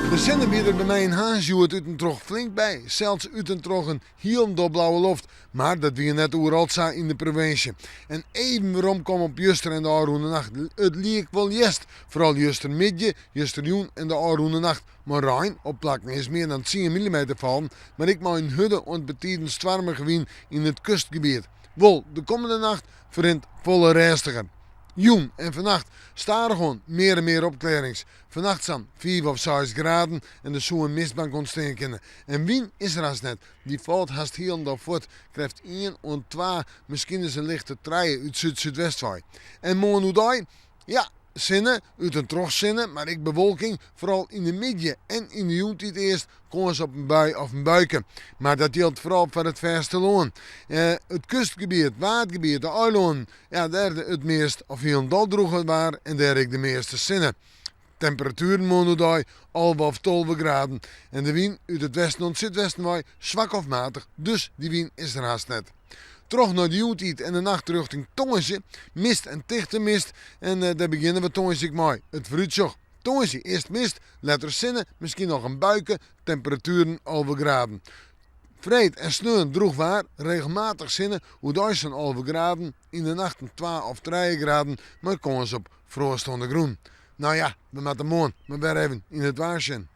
De sinne wie der by my yn Harns hjoed út en troch flink by, sels út en troch in hielendal blauwe loft. Mar dat wie net oeral sa yn de provinsje. En even weromkomme op juster en de ôfrûne nacht. It liek wol hjerst, foaral justermiddei, justerjûn en de ôfrûne nacht. Mei rein, op plakken is mear dan tsien millimeter fallen, mar ek mei in hurde oant betiden stoarmige wyn yn it kustgebiet. Wol, de kommende nacht ferrint folle rêstiger. Jûn en fannacht stadichoan mear en mear opklearrings. Fannacht sa'n fiif of seis graden en der soe in mistbank ûntstean kinne. En wyn is der hast net, dy falt hast hielendal fuort, krêft ien oant twa, miskien ris in lichte trije út súd-súdwest wei. En moarn oerdei? Ja, sinne, út en troch sinne, mar ek bewolking, foaral yn de middei en yn de jûntiid earst kâns op in bui of in buike. Mar dat jildt foaral foar it fêstelân. It kustgebiet, Waadgebiet, de eilannen, ja, dêr it meast of hielendal drûge waar en dêr ek de measte sinne. Temperatueren moarn oerdei 11 of 12 graden en de wyn út it westen oant súdwesten wei swak of matich, dus dy wyn is der hast net. Troch nei de jûntiid en de nacht rjochting tongersdei, mist en tichte mist en dêr begjinne we tongersdei ek mei. It foarútsjoch, tongersdei earst mist, letter sinne, miskien noch in buike, temperatueren 11 graden. Freed en sneon drûch waar, regelmatich sinne, oerdei sa'n 11 graden, yn de nachten twa of trije graden mei kâns op froast oan de grûn. No ja, we moatte moarn mar wer even yn it waar sjen.